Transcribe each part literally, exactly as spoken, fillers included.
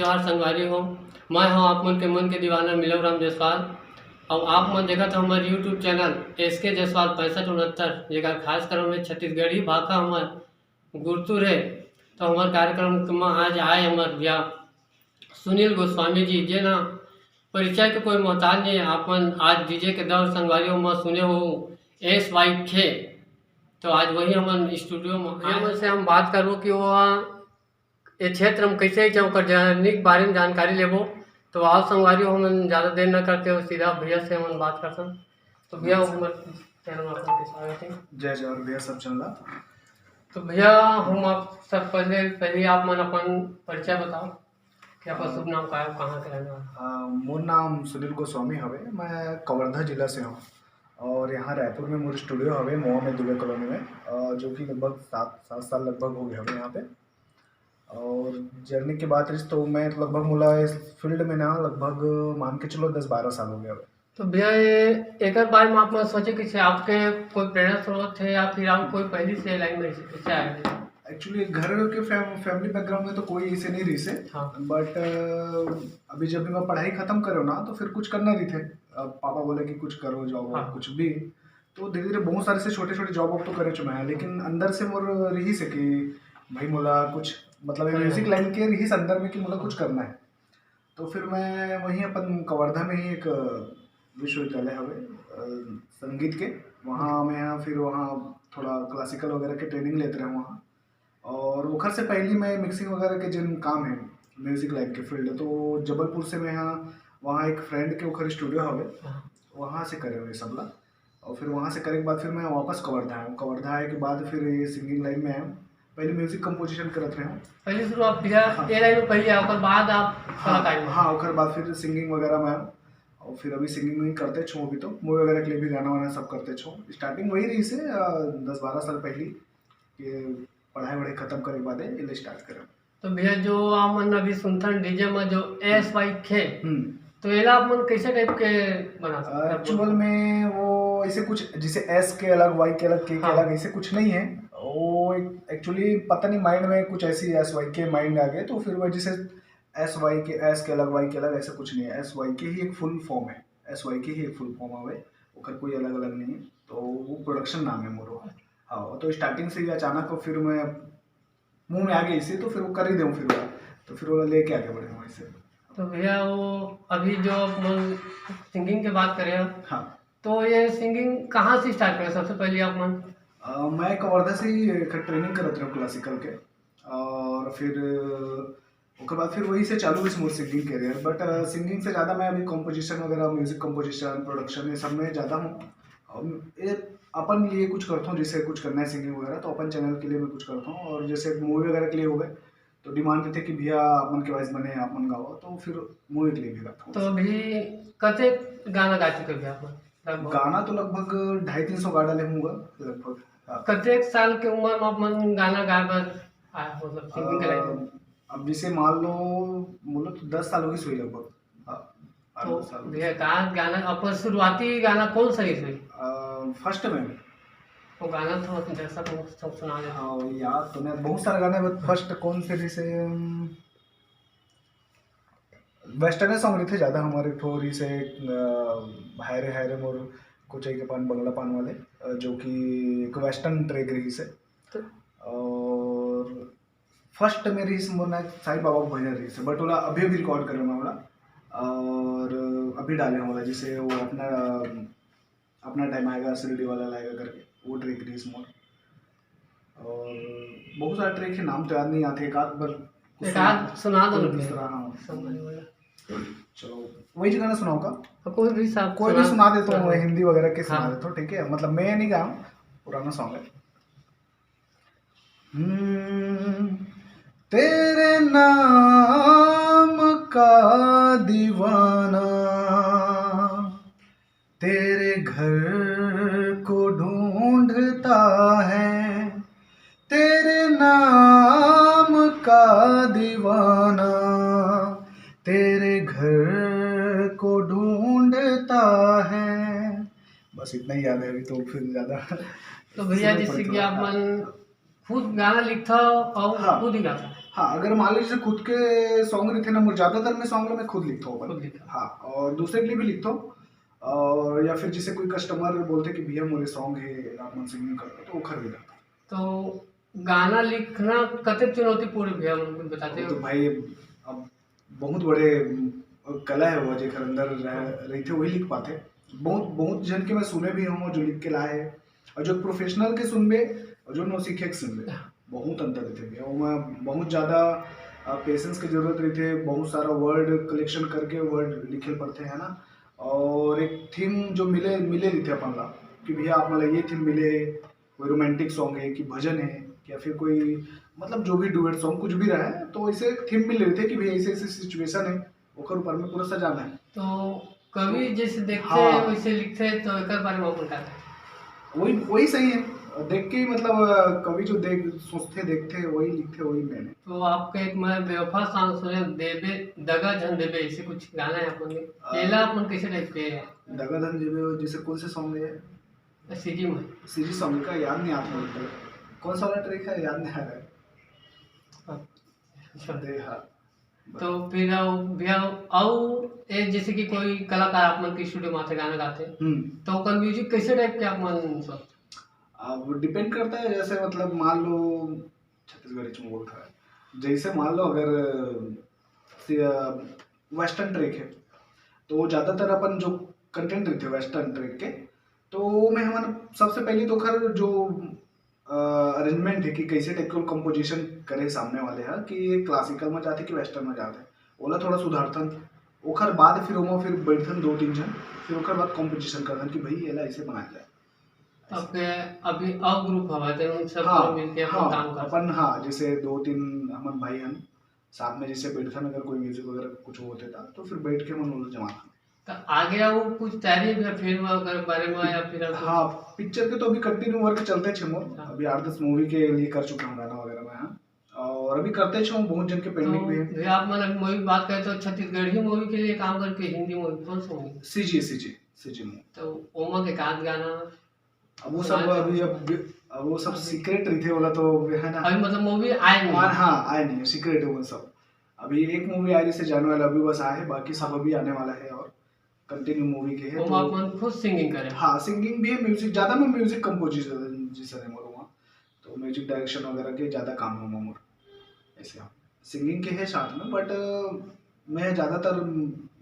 जोहार संगवारी हो, मैं हूं आप मन के मन के दीवाना मिलव राम जायसवाल। अउ आप मन देखत हो हमर YouTube चैनल एस के जायसवाल पैंसठ उनहत्तर, जेकर खास कर में छत्तीसगढ़ी भाखा हमर गुरतुर हे। तो हमर कार्यक्रम में आज आए हमर भैया सुनील गोस्वामी जी, जे ना परिचय के कोई मोहताज नहीं है। आप मन आज डीजे के दौर संगवारी हो में सुने हो एस वाई के, तो आज वही हमन स्टूडियो में आए। हमन से हम बात करबो कि वो ये क्षेत्र में कैसे है, ओकर जर्नी के बारे में जानकारी लेबो। तो आओ संगवारी हो, हमन ज्यादा देर न करते हो, सीधा भैया से हमन बात करथन। तो भैया, हमर चैनल में आपका स्वागत है। जय जोहार भैया, सब चंदा। तो भैया, हम आप सब पहले, पहले आप मन अपन परिचय बताओ कि आपका हाँ। शुभ नाम का है, कहाँ के रहने वाले? आ, मोर नाम सुनील गोस्वामी हवे, मैं कवर्धा जिला से हूँ और यहाँ रायपुर में मोर स्टूडियो हवे, मोवा में दुबे कॉलोनी में, आ, जो कि लगभग सात, सात साल लगभग हो गए हवे यहाँ पे। और जर्नी की बात रही तो मैं लगभग मोला इस फील्ड में ना लगभग मान के चलो दस बारह साल हो गया हवे। तो भैया, ये एकर बारे में आप मन सोचे कि से आपके कोई प्रेरणा स्रोत है या फिर आप कोई पहले से लाइन में ऐसे कैसे आए थे? एक्चुअली घर के फैम-, फैमिली बैकग्राउंड में तो कोई ऐसे नहीं रही से। हाँ। बट अभी जब भी मैं पढ़ाई खत्म करो ना तो फिर कुछ करना रही थे। अब पापा बोले कि कुछ करो, जॉब हाँ। कुछ भी। तो धीरे धीरे बहुत सारे से छोटे छोटे जॉब वॉब तो करे चुका है, लेकिन अंदर से मोर रही से कि भाई मोला कुछ मतलब करना म्यूजिक है। लाइन के रही से अंदर में कि मोला कुछ करना है। तो फिर मैं वहीं अपन कवर्धा में ही एक विश्वविद्यालय हवे अ, संगीत के, वहाँ मैं फिर वहाँ थोड़ा क्लासिकल वगैरह के ट्रेनिंग लेते रहे वहाँ। और ओखर से पहले मैं मिक्सिंग वगैरह के जिन काम है म्यूजिक लाइन के फील्ड, तो जबलपुर से मैं यहाँ वहाँ एक फ्रेंड के ओखर स्टूडियो हवे, हाँ। वहाँ से करे हुए सबला। और फिर वहाँ से करे के बाद फिर मैं वापस कवर्धा आया हूँ। कवर्धा आए के बाद फिर ये सिंगिंग लाइन में आया हूँ। पहले म्यूजिक कंपोजिशन करत रहे हूँ। पहले शुरू आप भैया हाँ। ये लाइन में पहले आए, ओकर बाद आप हाँ, कलाकारी में? हाँ, ओकर बाद फिर सिंगिंग वगैरह में आया हूँ। और फिर अभी सिंगिंग नहीं करते छो, अभी तो मूवी वगैरह के लिए भी गाना वाना सब करते छो। स्टार्टिंग वही रही से अ, दस बारह साल पहले कि पढ़ाई वढ़ाई खत्म करे के बाद ये स्टार्ट करें। तो भैया, जो आप मन अभी सुनथन डीजे में जो एस वाई के, हम्म। तो एला आप मन कैसे टाइप के बना सकते हैं? एक्चुअल में वो ऐसे कुछ जैसे एस के अलग, वाई के अलग, के के हाँ। अलग, ऐसे कुछ नहीं है। वो एक्चुअली पता नहीं माइंड में कुछ ऐसी एस वाई के माइंड आ गए, तो फिर वो जैसे एस वाई के, एस के अलग, वाई के अलग, ऐसा कुछ नहीं है। एस वाई के ही एक फुल फॉर्म है, एस वाई के ही एक फुल फॉर्म हवे, ओकर कोई अलग अलग नहीं है। तो वो प्रोडक्शन नाम है मोरो। हाँ, तो स्टार्टिंग से ही अचानक फिर मैं मुंह में आ गई इसे, तो फिर वो कर ही दूँ फिर वो, तो फिर वो लेके आगे बढ़े वहीं से। तो भैया, वो अभी जो आप सिंगिंग की बात करें आप, हाँ। तो ये सिंगिंग कहाँ से स्टार्ट करें सबसे पहले आप मन? अ, मैं कवर्धा से ही एक ट्रेनिंग करत रहे क्लासिकल के, और फिर ओकर बाद फिर वही से चालू हुई मोर सिंगिंग करियर। बट सिंगिंग से ज़्यादा मैं अभी कंपोजिशन वगैरह, म्यूजिक कंपोजिशन, प्रोडक्शन, ये सब में ज़्यादा हूँ। और ये अपन लिए कुछ करता हूँ, जैसे कुछ करना है सिंगिंग वगैरह, तो अपन चैनल के लिए मैं कुछ करता हूँ। और जैसे मूवी वगैरह के लिए हो गए, तो डिमांड रहते कि भैया आप मन के वॉइस बने, आप मन गाओ, तो फिर मूवी के लिए भी करता हूँ। तो अभी कते गाना गा चुके भैया आप मन लगभग? गाना तो लगभग ढाई तीन सौ गा डाले होंगे लगभग। हाँ। कतेक साल के उम्र में आप मन गाना गाए बर आए, मतलब सिंगिंग के लाइन में? अ, अब जैसे मान लो, बोलो तो दस साल हो गई सोई लगभग। हाँ, आठ तो दस साल हो गए। भैया, कहाँ गाना, अपन शुरुआती गाना कौन सा रही? अ, फर्स्ट में। वो गाना थोड़ा सा दर्शक लोग सब सुना देते। हाँ, याद तो नहीं, बहुत सारे गाने, but फर्स्ट कौन से रही से, अम, वेस्टर्न सॉन्ग रहिथे ज़्यादा हमारे ठो रहिसे, अ, हाय रे हाय रे मोर कोचई के पान बंगला पान वाले, अ, जो कि एक वेस्टर्न ट्रैक रहिसे। तो और फर्स्ट में रहिस मोर ना साईं बाबा के भजन रहिसे, but ओला अभी, अभी रिकॉर्ड करे हूँ मैं ओला, और अभी डाले हूँ ओला, जैसे वो अपना, अपना टाइम आएगा, शिरडी वाला लाएगा करके, वो ट्रैक रहिस मोर। और बहुत सारा ट्रैक है, नाम तो याद नहीं आते, एक आध बार कुछ एक आध सुना दो कोई ना दूसरा, भैया। हाँ। समझ में। चलो, वही गाना सुनाओ का? हाँ, कोई भी साहब कोई भी सुना, सुना देता हूँ, सुना। हिंदी वगैरह के सुना हाँ। देता हूँ, ठीक है? मतलब मैं नहीं गाया हूँ, पुराना सॉन्ग है। हम्म, तेरे नाम का दीवाना तेरे घर को ढूंढता है, तेरे नाम का दीवाना तेरे घर को ढूंढता है। बस इतना ही याद है अभी, तो फिर ज़्यादा तो भैया, समझ जैसे पड़ता कि है। आप मन खुद गाना लिखथव अउ हाँ। खुद ही गाथव? हाँ, अगर मान लीजिए खुद के सॉन्ग रहिथे ना, मोर ज्यादातर मैं सॉन्ग ला मैं खुद लिखथव अपन। खुद लिखथव। हाँ, और दूसरे के लिए भी लिखथव, और या फिर जैसे कोई कस्टमर बोलथे कि भैया मोर ये सॉन्ग हे, आप मन सिंगिंग करथव, तो ओखर भी गाथव। तो गाना लिखना कतेक चुनौतीपूर्ण भैया, हमन कुछ बताते तो हो? भाई, अब बहुत बड़े, अम, कला है वो, जेकर अंदर रह- रहिथे वही लिख पाथे। बहुत बहुत जन के मैं सुने भी हूँ जो लिख के लाए हे, और जो प्रोफेशनल के सुनबे और जो नौसिखिया के सुनबे, बहुत अंतर रहिथे भैया। ओमा बहुत ज्यादा पेशेंस के जरूरत रहिथे, बहुत सारा वर्ड कलेक्शन करके वर्ड लिखे ल पड़थे, है ना। और एक थीम जो मिले मिले रहिथे अपन ला कि भैया आप मन ला ये थीम मिले, कोई रोमांटिक सॉन्ग है कि भजन है या फिर कोई, मतलब, जो भी डुएट सॉन्ग कुछ भी रहे, तो ऐसे एक थीम मिले रहिथे कि भैया ऐसे ऐसे सिचुएशन है, ओकर ऊपर में पूरा सजाना है। तो कवि जैसे देखथे हाँ। वैसे लिखथे, तो एकर बारे में अपन का कहे? वही वही सही है, देख के ही, मतलब, अ, कवि जो देख सोचथे, देखथे, वही लिखथे, वही मैंने। तो आपका एक मैं बेवफा सॉन्ग सुने, देबे दगा झन देबे, ऐसे कुछ गाना है अपन में, हाँ। एला अपन कैसे टाइप के है? दगा धन जेबे, जैसे कौन से सॉन्ग है? सीजी में। सीजी सॉन्ग का याद नहीं आता मुझे, कौन सा वाला ट्रैक है, याद नहीं आ रहा है। अच्छा। दे हाँ। तो फिर अउ भैया, अउ ए जैसे कि कोई कलाकार आप मन के स्टूडियो में आथे, गाना गाथे, हम्म। तो ओकर म्यूजिक कैसे टाइप के आप मन सोच? अब डिपेंड करता है, जैसे, मतलब, मान लो, छत्तीसगढ़ी में बोलता है, जैसे मान लो अगर वेस्टर्न ट्रैक है, तो वो ज्यादातर अपन जो कंटेंट रहिथे वेस्टर्न ट्रैक के, तो ओमे हमन सबसे पहले तो ओखर जो अरेंजमेंट है कि कैसे टाइप के कंपोजिशन करे सामने वाले हा, कि ये क्लासिकल में जाथे कि वेस्टर्न में जाथे, ओला थोड़ा सुधारथन। ओखर बाद फिर ओमा फिर बैठथन दो तीन जन, फिर ओकर बाद कंपोजिशन करथन कि भाई एला ऐसे बनाया जाए। तो आपके अभी अउ ग्रुप हवा, तो उन सब हाँ, पर मिलके अपन हाँ, काम कर अपन, हाँ, जैसे दो तीन हमन भाई हन, साथ में जैसे बैठथन, अगर कोई म्यूजिक वगैरह कुछ होथे ता, तो फिर बैठ के हमन ओला जमाथन। तो आगे अउ कुछ तैयारी भी है फिल्म अगर बारे में या फिर अउ कुछ? हाँ, पिक्चर के तो अभी कंटिन्यू वर्क चलते छे मोर। हाँ। अभी आठ दस मूवी के लिए कर चुका हूँ गाना वगैरह मैं, हाँ। और अभी करते छे हूँ, बहुत जन के पेंडिंग भी है। तो भैया, आप मन अभी मूवी की बात करें तो छत्तीसगढ़ी मूवी के लिए काम करके, हिंदी मूवी कौन सा movie? CG, CG, CG movie. तो ओमा के एकाध गाना अब वो सब सुना दो। अभी, अब अब वो सब अभी सीक्रेट रहिथे, वाला तो, है ना। अभी मतलब मूवी आए नहीं? और हाँ, आए नहीं, सीक्रेट है वो सब। अभी एक मूवी आ रही से जाने वाला, अभी बस आए है, बाकी सब अभी आने वाला है और कंटिन्यू मूवी के है। ओमा आप मन खुद सिंगिंग करे? हाँ, सिंगिंग भी है, म्यूजिक ज्यादा, मैं म्यूजिक कंपोजिशन है मोर वहाँ, तो म्यूजिक डायरेक्शन वगैरह के ज्यादा काम है मोर। ऐसे हाँ, सिंगिंग के है साथ में, बट मैं ज्यादातर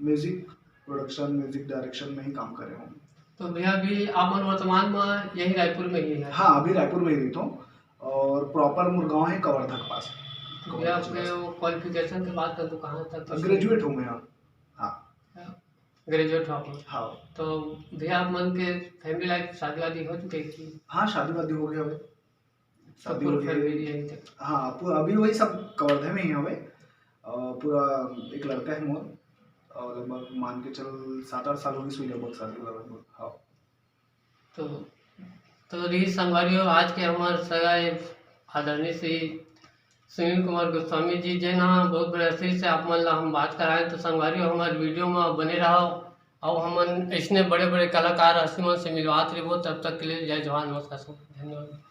म्यूजिक प्रोडक्शन, म्यूजिक डायरेक्शन में ही काम करे हूँ। तो भैया, अभी आप मन वर्तमान में यही रायपुर में ही है? हाँ, अभी रायपुर में ही रहता हूँ और प्रॉपर मोर गाँव है कवर्धा के पास। तो भैया, आपके वो क्वालिफिकेशन के बात कर तो कहाँ तक? ग्रेजुएट हूँ मैं, हाँ। हाँ। ग्रेजुएट हो आप? हाँ। तो भैया, आप मन के फैमिली लाइफ, शादी वादी हो चुकी थी? हाँ, शादी वादी हो गया भाई, तो शादी हो पूरा गई। फैमिली यहीं तक? हाँ, पूरा अभी वही सब कवर्धा में ही है भाई। और पूरा एक लड़का है मोर, और लगभग मान के चल सात आठ साल हो गई सुई लगभग शादी हुआ लगभग। हाँ। तो तो रही संगवारी हो, आज के हमार सगा आदरणीय श्री सुनील कुमार गोस्वामी जी, जेन हा बहुत बड़े हस्ती से आप मन ला हम बात कराए। तो संगवारी हो, हमारे वीडियो में बने रहो, और हमन इसने बड़े बड़े कलाकार हस्ती मन से मिलवात रहिबो। तब तक के लिए जय जोहार, नमस्कार, धन्यवाद।